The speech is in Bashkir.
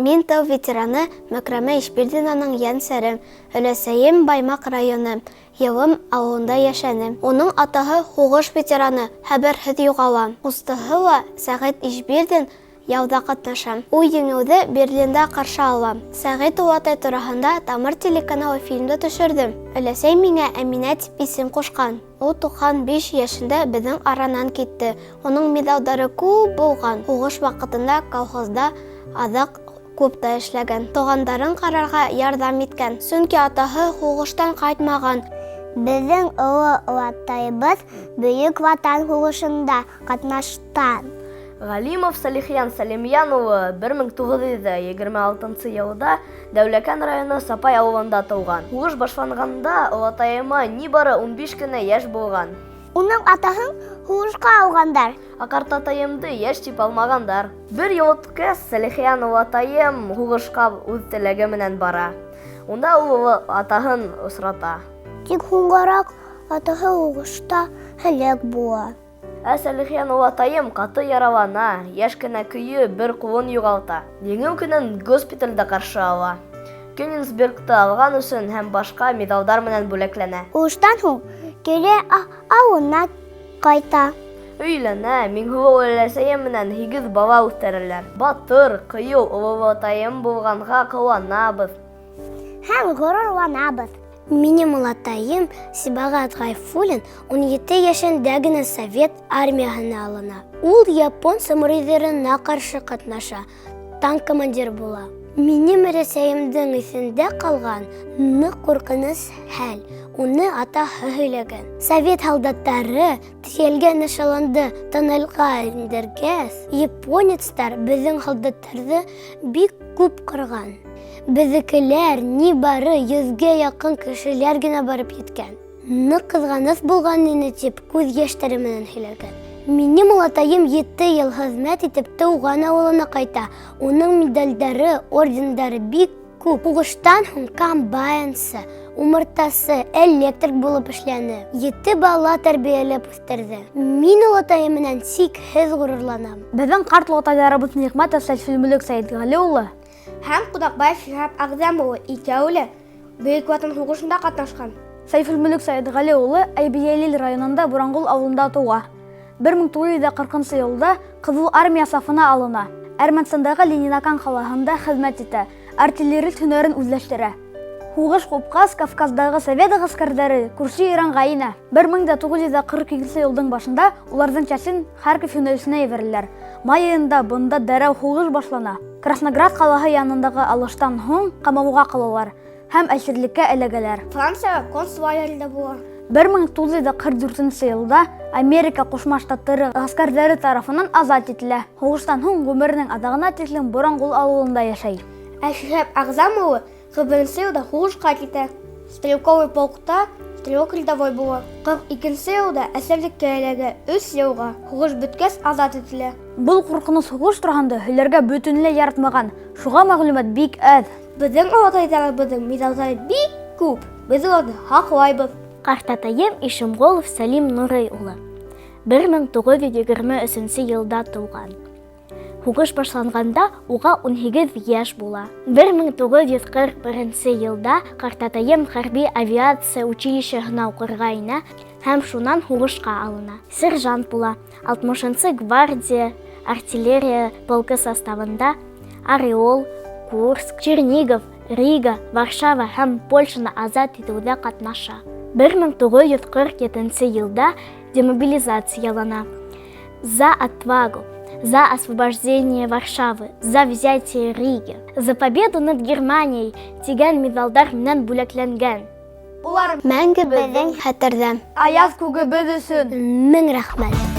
Мин тыл ветераны Мөкрәмә Ишбирдинаның йәнсәрем, өләсәйем Баймаҡ районы, Йылым ауылында йәшәне. Уның атаһы һуғыш ветераны, хәбәрһеҙ юғала. Ҡустыһы ла Сәғит Ишбирдин яуҙа ҡатнаша. Ул еңеүҙе Берлинда ҡаршы ала. Сәғит олатай тураһында Тамыр телеканалы фильмда төшөрҙө. Өләсәй миңә Әминә тип исем ҡушҡан. Ул 95 йәшендә беҙҙең аранан китте. Уның миҙалдары күп булған. Һуғыш ваҡытында колхозда, аҙаҡ клубта эшләгән. Туғандарын ҡарарға ярҙам иткән. Сөнки атаһы һуғыштан ҡайтмаған. Беҙҙең оло олатайыбыҙ Бөйөк Ватан һуғышында ҡатнашҡан. Ғәлимов Сәлихйән Сәлимйән улы 1926 йылда Дәүләкән районы Сапай ауылында тыуған. Һуғыш башланғанда олатайыма ни бары 15 кенә йәш булған. Уның атаһын һуғышҡа алғандар. Ә ҡартатайымды йәш тип алмағандар. Бер йыл үткәс, Сәлихйән олатайым һуғышҡа үҙ теләге менән бара. Унда ул атаһын осрата. Тик һуңғараҡ атаһы һуғышта һәләк була. Ә Сәлихйән олатайым ҡаты яралана, йәш кенә көйө бер ҡулын юғалта. Еңеү көнөн госпиталдә ҡаршы ала. Кёнигсбергты алған өсөн һәм башҡа миҙалдар менән бүләкләнә. Һуғыштан һуң кире ауылына ҡайта. Өйләнә, Миңһылыу өләсәйем менән 8 бала үҫтерәләр. Батыр, ҡыйыу олатайым булғанға ҡыуанабыҙ. Һәм ғорурланабыҙ. Минең олатайым Сибағат Ғайфуллин 17 йәшендә генә Совет армияһына алына. Ул япон самурайҙарына ҡаршы ҡатнаша, танк командиры була. Минең өләсәйемдең иҫендә ҡалған ныҡ ҡурҡыныс хәл, уны атаһы һөйләгән. Совет һалдаттары тейәлгән эшелонды тоннелға индергәс, японецтар беҙҙең һалдаттарҙы бик күп ҡырған. Беҙҙекеләр ни бары 100-гә яҡын кешеләр генә барып еткән. Ныҡ ҡыҙғаныс булған ине тип күҙ йәштәре менән һөйләгән. Минең олатайым 7 йыл хеҙмәт итеп тыуған ауылына ҡайта. Уның медалдары, ордендары бик күп. Һуғыштан һуң комбайнсы, умартасы, электрик булып эшләне. 7 бала тәрбиәләп үҫтерҙе. Мин олатайым менән сикһеҙ ғорурланам. Беҙҙең ҡарт олатайҙарыбыҙ Ниғмәтов Сәйфелмөлөк Сәйетғәле улы һәм Ҡунаҡбаев Шиһап Әғзәм улы икәүе лә Бөйөк Ватан һуғышында ҡатнашҡан. Сәйфелмөлөк Сәйетғәле улы Әйбйәлил районында Буранғол ауылында тыуа. 1940 йылда Ҡыҙыл Армия сафына алына. Әрмәнстандағы Ленинакан ҡалаһында хеҙмәт итә, артиллерист һөнәрен үҙләштерә. Һуғыш ҡупҡас, Кавказдағы совет ғәскәрҙәре күрше Иранға инә. 1942 йылдың башында уларҙың чәсен Харьков йүнәлешенә ебәрәләр. Май айында бында дәррәү һуғыш башлана. Красноград ҡалаһы янындағы алыштан һуң ҡамауға ҡалалар һәм әсирлеккә эләгәләр. Франция концлагерында була. 1944 йылда Америка Ҡушма Штаттары ғәскәрҙәре тарафынан азат ителә. Һуғыштан һуң ғүмеренең аҙағына тиклем Боранғол ауылында йәшәй. Ә Шиһап Әғзәм улы 41 йылда һуғышҡа китә. Стрелковый полкта стрелок рядовой була. 42 йылда әсирлеккә эләгә, 3 йылға. Һуғыш бөткәс азат ителә. Был ҡурҡыныс һуғыш тураһында һөйләргә бөтөнләй яратмаған. Шуға мәғлүмәт бик әҙ. Беҙҙең олатайҙарыбыҙҙың миҙалдары бик күп. Беҙ уларҙы һаҡлайбыҙ. Ҡартатайым Ишемғолов Сәлим Нурый улы 1923 йылда тыуған. Һуғыш башланғанда уға 18 йәш була. 1941 йылда ҡартатайым хәрби авиация училищеһына уҡырға инә һәм шунан һуғышҡа алына. Сержант була. 60-сы гвардия артиллерия полкы составында Ореол, Курск, Чернигов, Рига, Варшава һәм Польшаны азат итеүҙә ҡатнаша. 1947 йылда демобилизациялана. За отвагу, за освобождение Варшавы, за взятие Риги, за победу над Германией тигән миҙалдар менән бүләкләнгән. Улар Мәңге беҙҙең хәтерҙә. Аяҙ күгебеҙ өсөн. Мең рәхмәт.